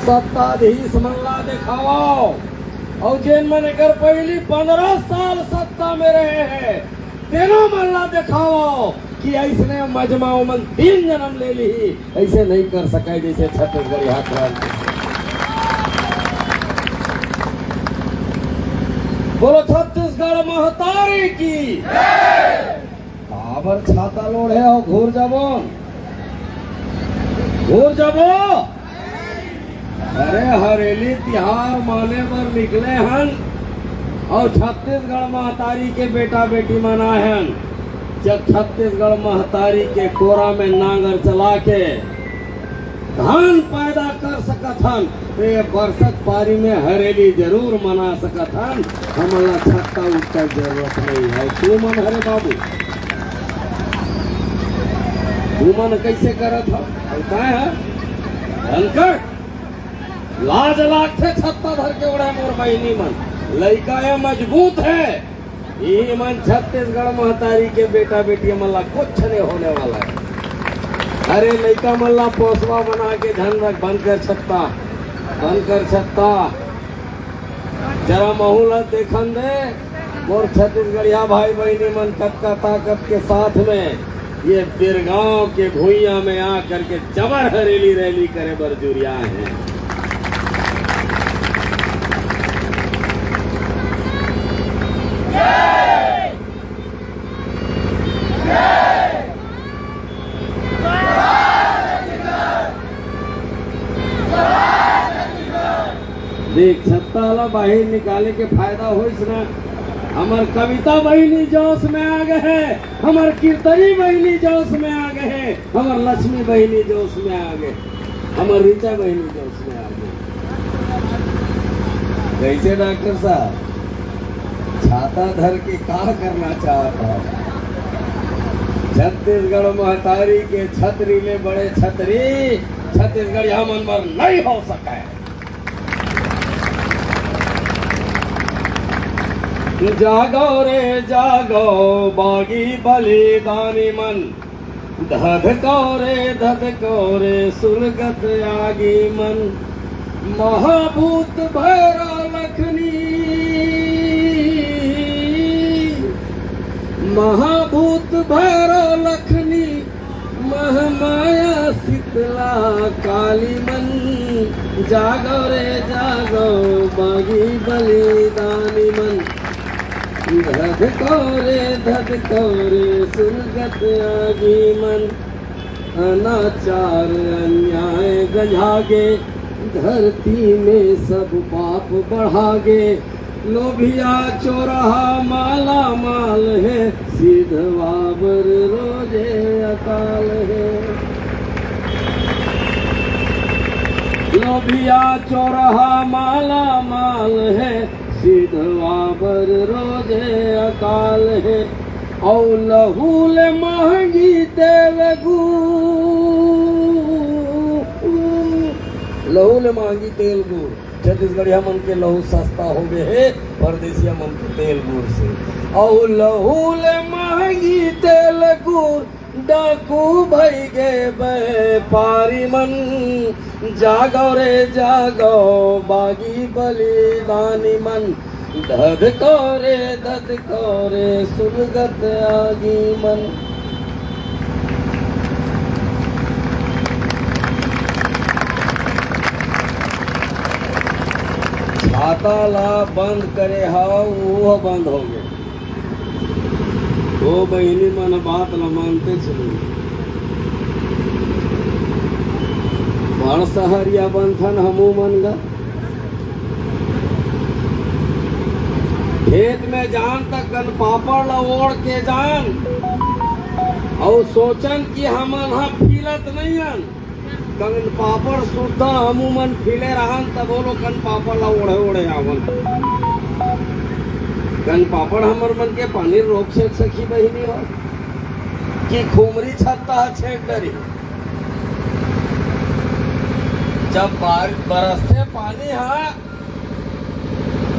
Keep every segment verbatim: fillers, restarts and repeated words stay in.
सत्ताधीश मन ला देखावव, अउ जेन मन एकर पहिली पंद्रह साल सत्ता में रहे हैं, तेनो मन ला देखावव कि अइसने मजमा ओमन तीन जन्म ले लिही, अइसे नहीं कर सकय जइसे छत्तीसगढ़िया क्रांति। बोलो छत्तीसगढ़ महतारी की। काबर छाता लोढ़े हो, घूर जाबो, घूर जाबो। अरे, हरेली तिहार माने बर निकले हन, अउ छत्तीसगढ़ महतारी के बेटा बेटी मन आए हन। जब छत्तीसगढ़ महतारी के कोरा में नांगर चला के धान पैदा कर सकत हन, तो ये बरसत पारी में हरेली जरूर मना सकत हन। हमन ला छत्ता उत्ता जरूरत नहीं है। तू मन हरे बाबू, तू मन कैसे करत हव? अउ काय है? अनकर लाज लागथे छत्ता धर के उड़े मोर बहिनी मन। लइका ये मजबूत है, ये मन छत्तीसगढ़ महतारी के बेटा बेटी मन ला कुछ नहीं होने वाला है। अरे लइका मन ला पोसवा बना के झन रख, बंद कर छत्ता, बंद कर छत्ता। जरा महू ला देखन दे, मोर छत्तीसगढ़िया भाई बहिनी मन कतका ताकत के साथ में ये बिरगांव के भुइयां में आ करके जबर हरेली रैली करे बर जुरिया है। देख, छत्ता ला बाहिर निकाले के फायदा होइस ना। हमर कविता बहिनी जोश में आ गए हे, हमर कीर्तनी बहिनी जोश में आ गए हे, हमर लक्ष्मी बहिनी जोश में आ गए, हमर ऋचा बहिनी जोश में आ गए। कैसे डॉक्टर साहब, छाता धर के का करना चाहत हो? छत्तीसगढ़ महतारी के छतरी ले बड़े छतरी छत्तीसगढ़िया मन बर नहीं हो सकय। जागो रे जागो, बागी बलिदानी मन, धधको रे धधको रे सुलगत आगी मन, महाभूत भैरव लखनी, महाभूत भैरव लखनी, महामाया शीतला काली मन। जागो रे जागो, बागी बलिदानी मन, धधको रे धधको रे सुलगत आगी मन। अनाचार अन्याय गंजागे, धरती में सब पाप बढ़ागे। लोभिया चोरहा माला माल हे, सिधवा बर रोजे अकाल हे। लोभिया चोरहा माला माल हे, सिधवा बर रोजे अकाल हे। अउ लहू ले महंगी तेल गुर, लहू ले महंगी तेल गुर। छत्तीसगढ़िया मन के लहू सस्ता हो गए हे परदेसिया मन के तेल गुर से। अउ लहू ले महंगी तेल गुर, डाकू भई गे व्यापारी मन। जागो रे जागो, बागी बलिदानी मन, धधको रे धधको रे सुलगत आगी मन। छाता ला बंद करे हव, वो बंद हो गए। ओ बहिनी मन बात ल मानते चलो। बड़ सहरिया बनथन हमू मन गा। खेत में जान त कन पापड़ ल ओढ़ के जान, अउ सोचन कि हमन ह फीलत नइ हन। कन पापड़ सुद्धा हमू मन फीले रहन, तब वो लोग कन पापड़ ला ओढ़े ओढ़े आवन। कन पापड़ हमर मन के पानी रोक से सखी बहिनी हो कि खुमरी छत्ता ह छेक डरी। जब बार-, बरसथे पानी ह,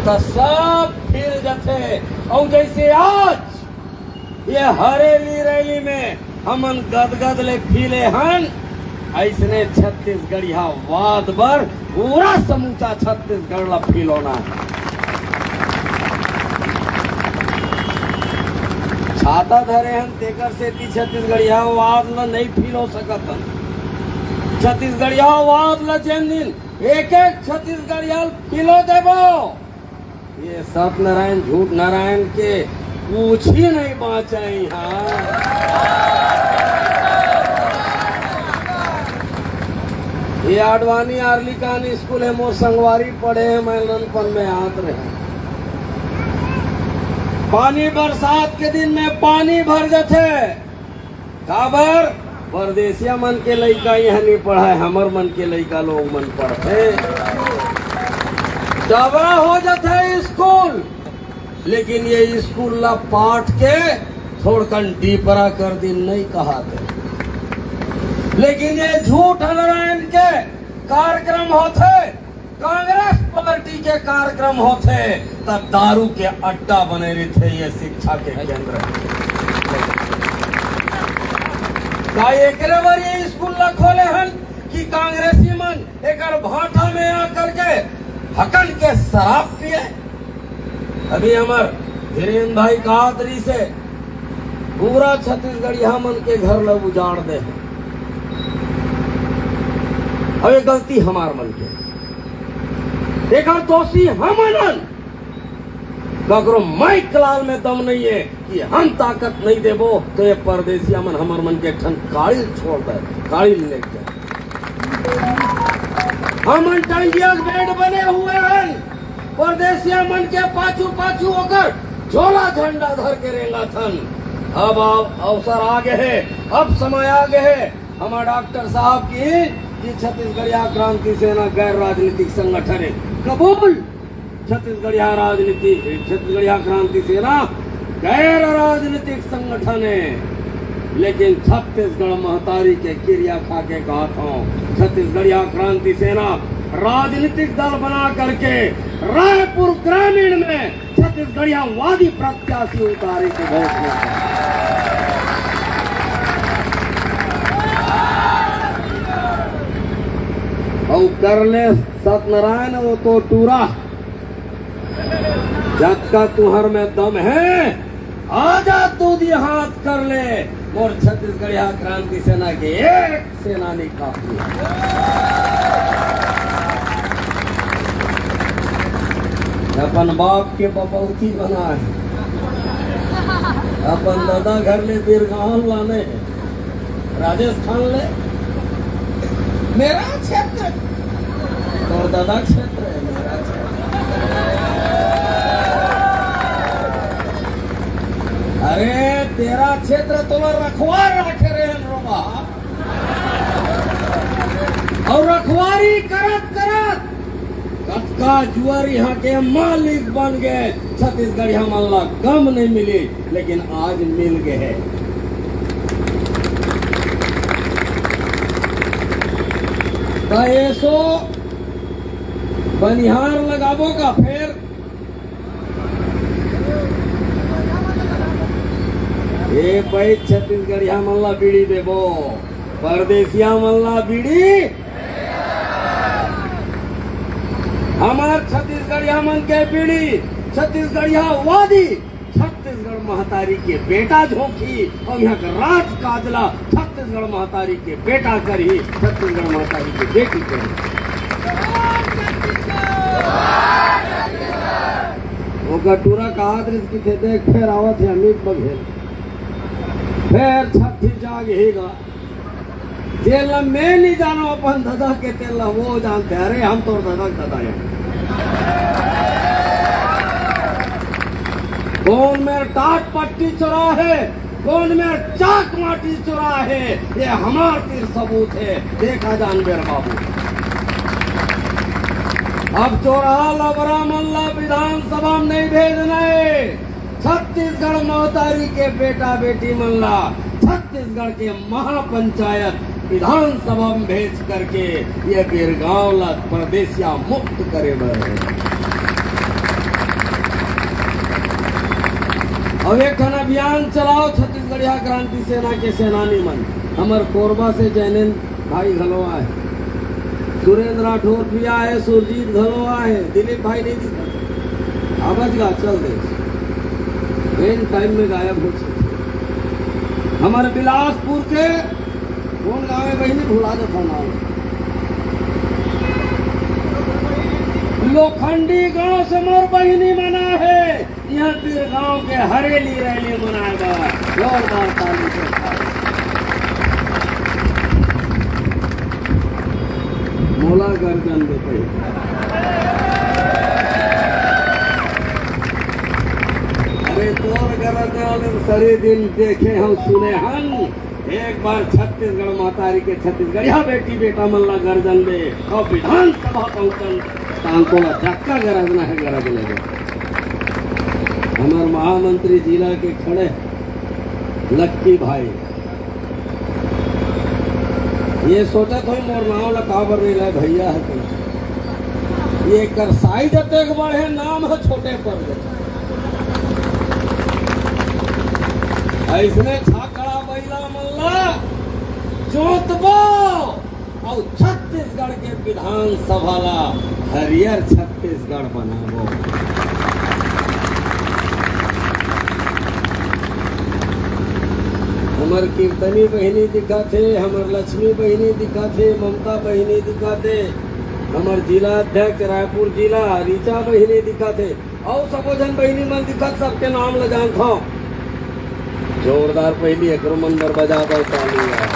त सब फील जथे। अउ जैसे आज ये हरेली रैली में हमन गदगद ले फीले हन, अइसने छत्तीसगढ़िया वाद बर पूरा समूचा छत्तीसगढ़ ला फिलोना हे। छाता धरे हन, तेकर सेती छत्तीसगढ़ियावाद ला नइ फिलो सकत हन। छत्तीसगढ़ियावाद ला जेन दिन एक एक छत्तीसगढ़िया ल फिलो देबो, ये सत्यनारायण झूठ नारायण के कुछ ही नहीं बाँचा इहाँ। ये आडवाणी आर्लिकान स्कूल हे, मोर संगवारी पढ़े हे, मैं ननपन में आत रहे। पानी बरसात के दिन में पानी भर जथे। काबर? परदेसिया मन के लइका इहाँ नइ पढ़य, हमर मन के लइका लोग मन पढ़थे। डबरा हो जथे स्कूल, लेकिन ये स्कूल ला पाट के थोड़कन डीपरा कर दिन नइ कहाथे। लेकिन ये झूठ नारायण के कार्यक्रम होथे, कांग्रेस पार्टी के कार्यक्रम होथे, त दारू के अड्डा बने रहिथे ये शिक्षा के केंद्र। का एकरे बर ये स्कूल ला खोले हन कि कांग्रेसी मन एकर भाटा में आकर के हकन के शराब पिए? अभी हमर धीरेन भाई कहत रहिसे, पूरा छत्तीसगढ़िया मन के घर ला उजाड़ दे हे। अब ये गलती हमार मन के, एकर दोषी हमन हन। ककरो माइक लाल में दम नइ हे कि हम ताकत नइ देबो, त ये परदेसिया मन हमर मन के एक ठन काड़ी ल छोड़ दे, काड़ी ल लेके जाए। हमन टंगिया के बेंट बने हुए हन, परदेसिया मन के पाछू पाछू ओकर झोला झंडा धर के रेंगत हन। अब अव-, अवसर आ गे हे, अब समय आ गे हे हमर डॉक्टर साहब के कि छत्तीसगढ़िया क्रांति सेना गैर राजनीतिक संगठन हे। कबूल? छत्तीसगढ़िया राजनीति, छत्तीसगढ़िया क्रांति सेना गैर राजनीतिक संगठन हे, लेकिन छत्तीसगढ़ महतारी के किरिया खा के कहत हौं, छत्तीसगढ़िया क्रांति सेना राजनीतिक दल बना करके रायपुर ग्रामीण में छत्तीसगढ़ियावादी प्रत्याशी उतारे के घोषणा करे। अउ कर ले सत्यनारायण, वो तो टूरा, जतका तुहर में दम हे, आजा तू दी हाथ कर ले, मोर छत्तीसगढ़िया क्रांति सेना के एक सेनानी काफी हे। अपन बाप के बपौती बना हे, अपन ददा घर ले बिरगावन लाने हे, राजस्थान ले। मेरा क्षेत्र, तोर ददा क्षेत्र हे, मेरा क्षेत्र। अरे, तेरा क्षेत्र तोला रखवार राखे रहेन रे बा। अउ रखवारी करत करत कतका जुअर इहाँ के मालिक बन गे, छत्तीसगढ़िया मन ला कम नइ मिली, लेकिन आज मिल गे हे। त एसो बनिहार लगाबो का फेर? ए पइत छत्तीसगढ़िया मन ला बीड़ी देबो, परदेसिया मन ला बीड़ी। हमर छत्तीसगढ़िया मन के बीड़ी, छत्तीसगढ़ियावादी, छत्तीसगढ़ महतारी के बेटा झोंकही, अउ इहाँ के राजकाज ला छत्तीसगढ़ महतारी के बेटा करही, छत्तीसगढ़ महतारी के बेटी करही। ओकर टूरा कहत रहिस कि थे देख, फेर आवत हे अमित बघेल, फेर छट्ठी जाग हे गा। जेला मैं नइ जानों अपन ददा के, तेला वो जानथे। अरे, हम तोर ददा के ददा हन। कोन मेर टाट पट्टी चोराहे, कोन मेर चाक माटी चोराहे, ये हमर तीर सबूत हे। देखा जान बेर बाबू, अब चोरहा लबरा मन ला विधानसभा में नइ भेजना हे। छत्तीसगढ़ महतारी के बेटा बेटी मन ला छत्तीसगढ़ के महापंचायत विधानसभा में भेज करके ये बिरगांव ला परदेसिया मुक्त करे बर हे। अउ एक ठन अभियान चलाओ छत्तीसगढ़िया क्रांति सेना के सेनानी मन, हमर कोरबा से जैनेंद्र भाई घलो आए। सुरेंद्र राठौर भी आए, सुरजीत घलो आए, दिलीप भाई नहीं दिखा, आवाज गा चल दे, एन टाइम में गायब हो चुके। हमर बिलासपुर के कौन गाँव है बहिनी, भुला देता नाम। लोखंडी गांव से मोर बहिनी मन आए हे, इहाँ बीर गांव के हरेली रैली मनाए बर जोरदार ताली से स्वागत। मोला गर्जन दे पहिले। अरे तोर गरजना ल सरे दिन देखे हंव सुने हन। एक बार छत्तीसगढ़ महतारी के छत्तीसगढ़िया बेटी बेटा मन ला गर्जन दे अउ विधानसभा पहुंचन, तांको ला जतका गरजना हे गरज लेबे। हमर महामंत्री जिला के खड़े लक्की भाई, ये सोचत होही मोर नाव ला काबर नहीं लाए भैया हे कहिके। ये कर साइज अतेक बड़े, नाम हे छोटे पर। अइसने छाकड़ा बइला मन ला जोतबो अउ छत्तीसगढ़ के विधानसभा ला हरियर छत्तीसगढ़ बनाबो। हमर कीर्तनी बहिनी दिखत हे, हमर लक्ष्मी बहिनी दिखत हे, ममता बहिनी दिखत हे, हमर जिला अध्यक्ष रायपुर जिला ऋचा बहिनी दिखत हे, अउ सबो झन बहिनी मन दिखत, सबके नाम ल जानथव। जोरदार पहिली एकरो मन बर बजा दव ताली यार।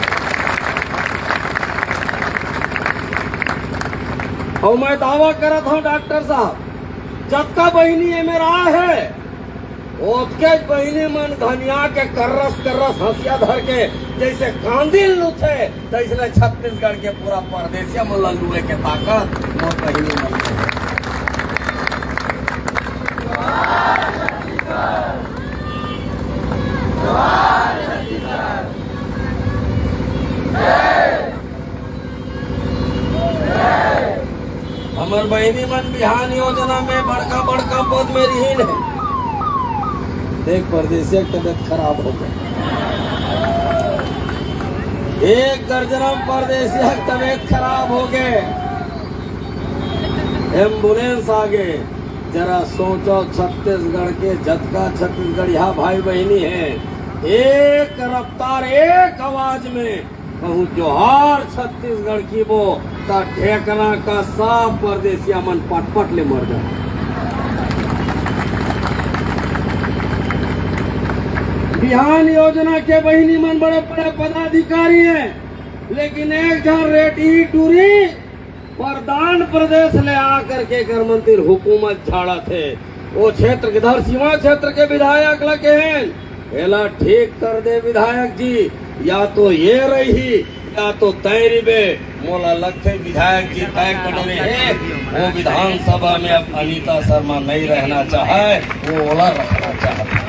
अउ मैं दावा करत हंव डॉक्टर साहब, जतका बहिनी एमे राय हे, ओतकेच बहिनी मन धनिया के कर्रस कर्रस हंसिया धर के जइसे कांदी ल लूथे, तइसने छत्तीसगढ़ के पूरा परदेसिया मन ला लूए के ताकत मोर बहिनी मन के हे। हमर बहिनी मन बिहान योजना में बड़का बड़का पद में रिहिन हे। देख, परदेसिया के तबीयत खराब हो गे। एक दर्जन परदेसिया के तबीयत खराब हो गे, एम्बुलेंस आ गे। जरा सोचो, छत्तीसगढ़ के जतका छत्तीसगढ़िया भाई बहिनी हे, एक रफ्तार, एक आवाज में कहूँ जोहार छत्तीसगढ़ कहिबो, त ढेकना कस सब परदेसिया मन पटपट ले मर जाय। बिहान योजना के बहिनी मन बड़े बड़े पदाधिकारी हे, लेकिन एक झन रेटही टूरी परदान प्रदेश ले आकर के एकर मन तीर हुकूमत झाड़त हे। ओ क्षेत्र के धरसीवा क्षेत्र के विधायक ल कहेन, एला ठीक कर दे विधायक जी, या तो ये रही या तो तैं रहिबे। मोला लगथे विधायक जी तय कर डरे हे, वो विधानसभा में अब अनीता शर्मा नहीं रहना चाहे, वो ओला रखना चाहत हे।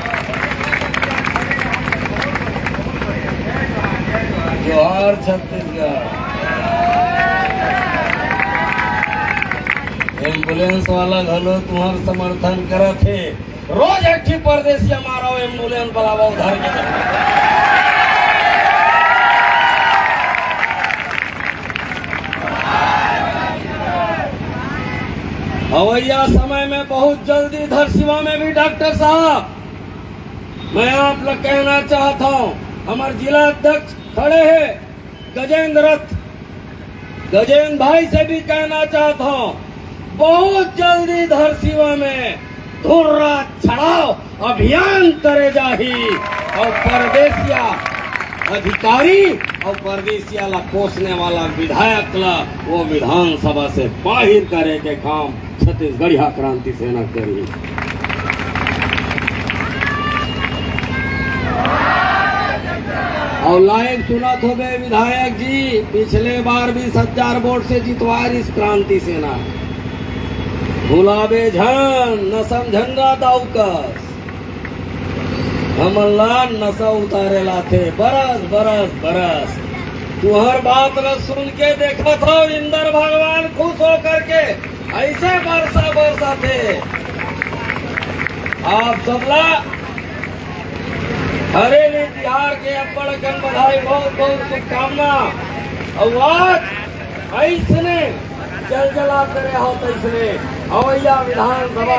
जोहार छत्तीसगढ़। एम्बुलेंस वाला घलो तुम्हार समर्थन करत हे। रोज एक ठी परदेसिया मारो, एम्बुलेंस बुलावा उधार के। अवैया समय में बहुत जल्दी धरसीवा में भी डॉक्टर साहब, मैं आप लोग कहना चाहता हूँ, हमारे जिला अध्यक्ष खड़े हैं, गजेंद्र रथ, गजेंद्र भाई से भी कहना चाहता हूँ, बहुत जल्दी धरसीवा में धुर्रा छड़ाव अभियान करे जाही अउ परदेसिया अधिकारी अउ परदेसिया ला कोसने वाला विधायक ला वो विधानसभा से बाहिर करे के काम छत्तीसगढ़िया क्रांति सेना करही। अउ लाइव सुनत होबे विधायक जी, पिछले बार भी हजार वोट से जितवारिस क्रांति सेना। भुलाबे झन, नसम झंडा दाऊ कस। हमन ला नसा उतारे लाथे, बरस, बरस, बरस। तुहर बात ल सुन के देखत हव, इंद्र भगवान खुश होकर के ऐसे बरसा बरसाथे। आप सबला हरेली तिहार के अब्बड़ अकन बधाई, बहुत बहुत शुभकामना। अउ आज ऐसने जलजला करे हो तैसने अवैया विधानसभा